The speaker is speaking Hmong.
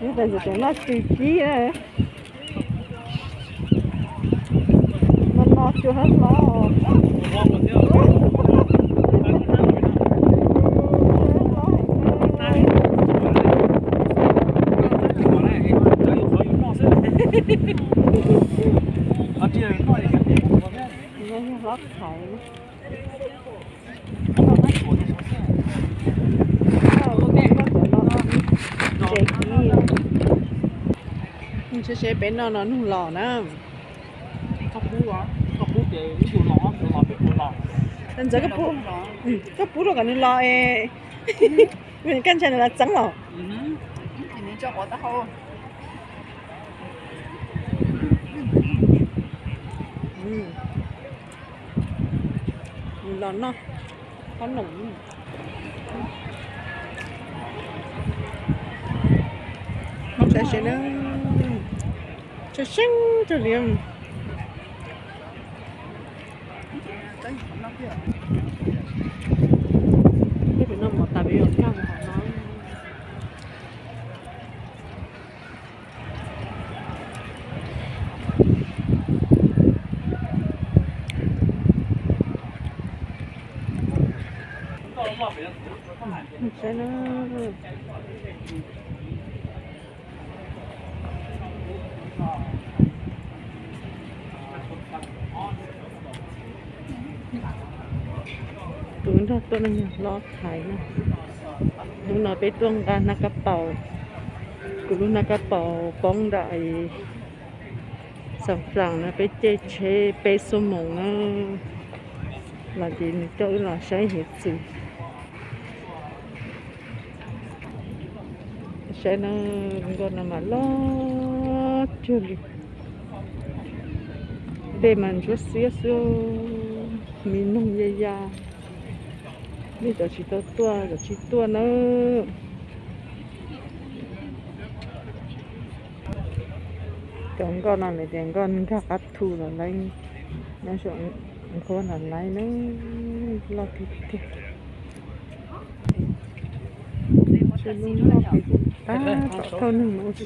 Ntxawm tseem noj txwv kib na. No no cua hlob hlob. Hlob thaiv. Seb seb peb noj no nug los na. Ntxawm, koj pub rau kom nws los es, koj ntshai nws los txeeb los. Los noj qhob noom. Saib seb na, tshwj xeeb kawg li. Peb noj mov tas peb yuav nkag mus hauv no. Saib na. Tus nrog tuaj no yog hlob thaiv na. Hnub no peb tuaj nqa nab kab paus, kuv lub nab kab paus poob nram Xas Flas no, peb caij tsheb peb xuab moos na, los ces nws coj wb los saib hiav txwv. Saib na, nkoj no mas loj cuag li, dej mas ntsuab xiab xwb, me noog ya ya. Nej cov tsis tau tuaj, cov tsis tuaj nawb. Cov nkoj no lawv tias nkoj nkag qab thu los laiv, nyob saum nqhuab los laiv na, loj tiag tiag. Tsis lub loj pem tab tom thauj neeg ua si.